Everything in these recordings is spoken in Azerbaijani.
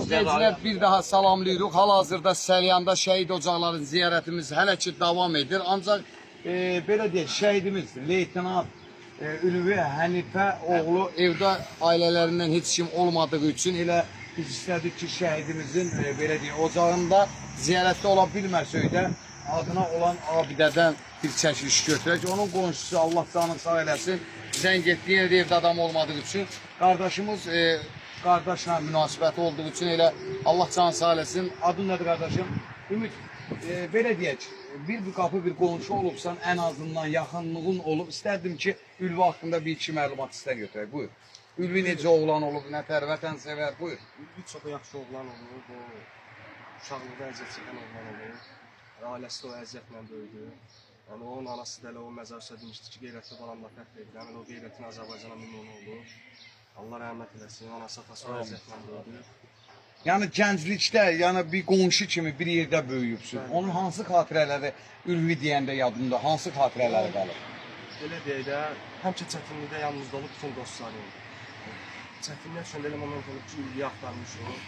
izləyicilər, bir daha salamlayırıq. Hal-hazırda Səlyanda şəhid ocaqlarının ziyarətimiz hələ ki davam edir. Ancaq belə deyək, şəhidimiz leytenant Ülvi Hənifə oğlu evdə ailələrindən heç kim olmadığı üçün elə biz istədik ki, şəhidimizin belə deyək, ocağında ziyarətdə ola bilməsək də adına olan abidədən bir çəkiliş götürək. Onun qonşusu Allah canını sağ eləsin. Zəng etdi, yenə də evdə adam olmadığı üçün qardaşımız qardaşla münasibəti olduğu üçün elə Allah canını sağ eləsin. Adın nədir qardaşım? Ümid, belə deyək, bir qapı bir qonşu olubsan, ən azından yaxınlığın olub. İstərdim ki, Ülvi haqqında bir iki məlumat sizdən götürək. Buyur. Ülvi necə oğlan olub, nətər vətənsevər, buyur. Ülvi çox yaxşı oğlan olub, o uşaqlıqda əziyyət çəkən oğlan olub. Yəni, ailəsi də o əziyyətlə böyüdü. Yəni onun anası da elə o məzar demişdi ki, qeyrətli balamla fəxr edirəm. Elə o qeyrətin Azərbaycana nümunə olub. Allah rəhmət eləsin. Anası atası o əziyyətlə böyüdü. Yəni gənclikdə, yəni bir qonşu kimi bir yerdə böyüyübsün. Onun hansı xatirələri Ülvi deyəndə yadında, hansı xatirələri qalır? Belə deyək də, həmişə çətinlikdə yanımızda olub bütün dostları. Çətinlik düşəndə elə moment olub ki, Ülviyi axtarmışıq.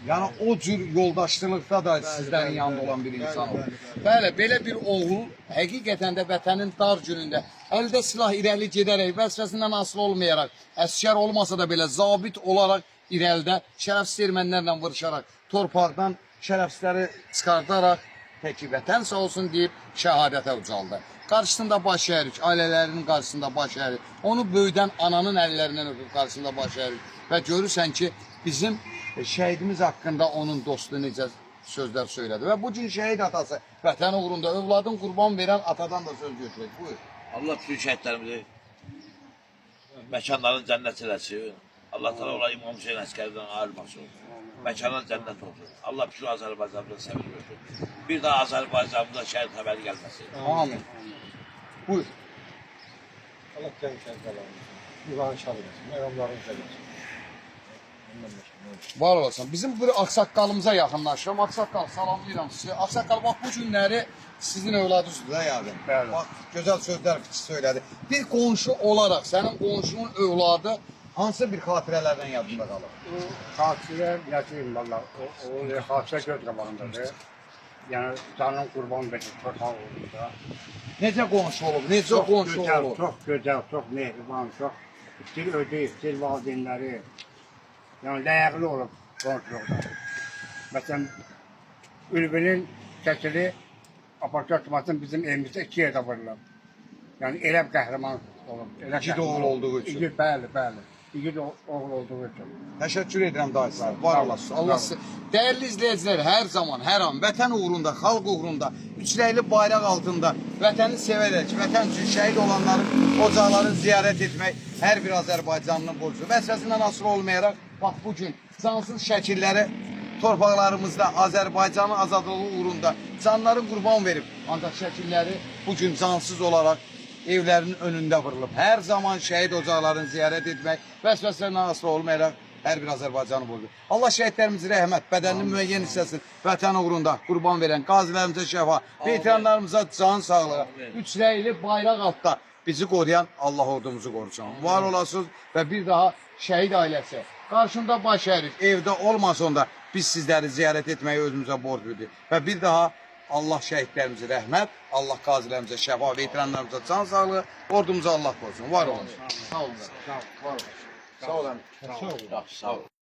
Yəni o cür yoldaşlıqda da sizlərin yanında olan bir insan olub. Bəli, belə bir oğul həqiqətən də vətənin dar günündə əldə silah irəli gedərək, vəzifəsindən asılı olmayaraq, əsgər olmasa da belə zabit olaraq irəlidə şərəfsiz ermənilərlə vuruşaraq, torpaqdan şərəfsizləri çıxardaraq təki vətən sağ olsun deyib şəhadətə ucaldı. Qarşısında baş əyirik, ailələrinin qarşısında baş əyirik. Onu böyüdən ananın əllərindən öpüb qarşısında baş əyirik. Və görürsən ki, bizim şəhidimiz haqqında onun dostu necə sözlər söylədi. Və bu gün şəhid atası vətən uğrunda övladın qurban verən atadan da söz götürək. Buyur. Allah bütün şəhidlərimizi məkanların cənnət eləsin. Allah təala onları İmam Hüseyn əsgərindən ayırmasın. Məkanın cənnət olsun. Allah bütün Azərbaycanımıza səbir versin. Bir daha Azərbaycanımıza şəhid xəbəri gəlməsin. Amin. Buyur. Allah can şəhidlərimizi, yuvanı şad eləsin, məqamlarını şad eləsin. Ondan başqa nə olsun? Var olasın. Bizim bir ağsaqqalımıza yaxınlaşıram. Ağsaqqal, salamlayıram sizi. Ağsaqqal, bax bu günləri sizin övladınızdır da yəqin. Bəli. Bax, gözəl sözlər söylədi. Bir qonşu olaraq sənin qonşunun övladı hansı bir xatirələrdən yadında qalır? O xatirə, nə deyim valla, o xatirə göz qabağındadır. Yəni canın qurban verir torpaq uğrunda. Necə qonşu olub? Necə Çox qonşu gözəl, olub? çox gözəl, çox mehriban, çox istəyir ödəyir, istəyir valideynləri. Yəni ləyaqli olub qonşuluqda. Məsələn, Ülvinin şəkili Apartman tutmasın bizim evimizdə iki yerdə vurulub. Yəni elə bir qəhrəman olub. Elə İgid qəhrəman oğul olduğu üçün. İgid, bəli, bəli. İgid oğul olduğu üçün. Təşəkkür edirəm dayı sağ ol. Var olasın. Allah sizi. Dəyərli izləyicilər, hər zaman, hər an vətən uğrunda, xalq uğrunda, üçrəngli bayraq altında vətəni sevərək, vətən üçün şəhid olanların ocaqlarını ziyarət etmək hər bir Azərbaycanlının borcudur. Vəzifəsindən asılı olmayaraq, bax bu gün cansız şəkilləri torpaqlarımızda Azərbaycanın azadlığı uğrunda canların qurban verib. Ancaq şəkilləri bu gün cansız olaraq evlərinin önündə vurulub. Hər zaman şəhid ocaqlarını ziyarət etmək, vəsvəsədən asılı olmayaraq hər bir Azərbaycanı borcu. Allah şəhidlərimizi rəhmət, bədəninin müəyyən hissəsini vətən uğrunda qurban verən qazilərimizə şəfa, veteranlarımıza can sağlığı, üç rəngli bayraq altda bizi qoruyan Allah ordumuzu qorusun. Var olasınız və bir daha şəhid ailəsi. Qarşında baş əyirik, evdə olmasa da biz sizləri ziyarət etməyi özümüzə borc bilirik. Və bir daha Allah şəhidlərimizi rəhmət, Allah qazilərimizə şəfa, veteranlarımıza can sağlığı, ordumuza Allah qorusun. Var olun. Sağ olun. Var olun. Sağ olun. Yaxşı, sağ olun.